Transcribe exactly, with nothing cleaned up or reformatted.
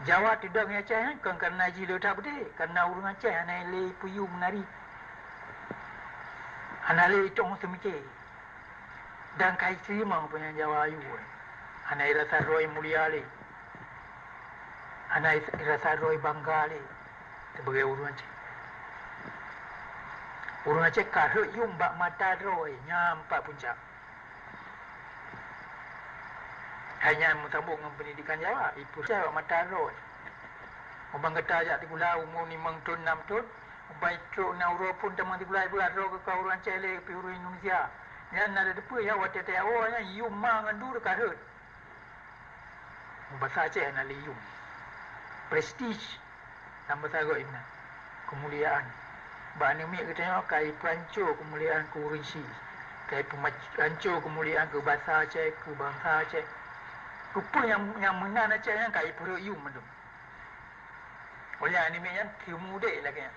Jawa teudong ngon Aceh nyan kon kareuna jih le that beudé, kareuna ureuëng Aceh hana lé peuyuem nari. Hana lé itong seumiké. Dan ka iteurimong peue nyang Jawa ayue. Hana irasa droe mulia lé. Hana irasa droe bangga lé sibagai ureuëng Aceh. Ureuëng Aceh ka rhot yuem bak mata droe nyang pat puncak. Hai nyan meusambông ngon peundidikan Jawa, ipeureucaya bak mata droe. Ubang gata jak sikula umu limong thon, nam thon, ubang trok na uroe phon tamong sikula, ipeureucaya droe keu ka ureuëng Aceh lé, pih ureuëng Indonesia. Nyan na teupeue ya, watée tayawoe nyan yuem ma ngon du ka rhot. Basa Aceh hana lé yuem. Prestige. Tambah sagoe inan. Keumuliaan. Bak aneuk miet geutanyoe ka ipeuhanco keumuliaan keu ureuëng sie. Ka ipeuhanco keumuliaan keu basa Aceh, keu bansa Aceh. Keu peue nyang, nyang meunan Aceh nyan ka ipeurhot yuem mandum. Oleh aneuk miet nyan teumudek lagée nyan.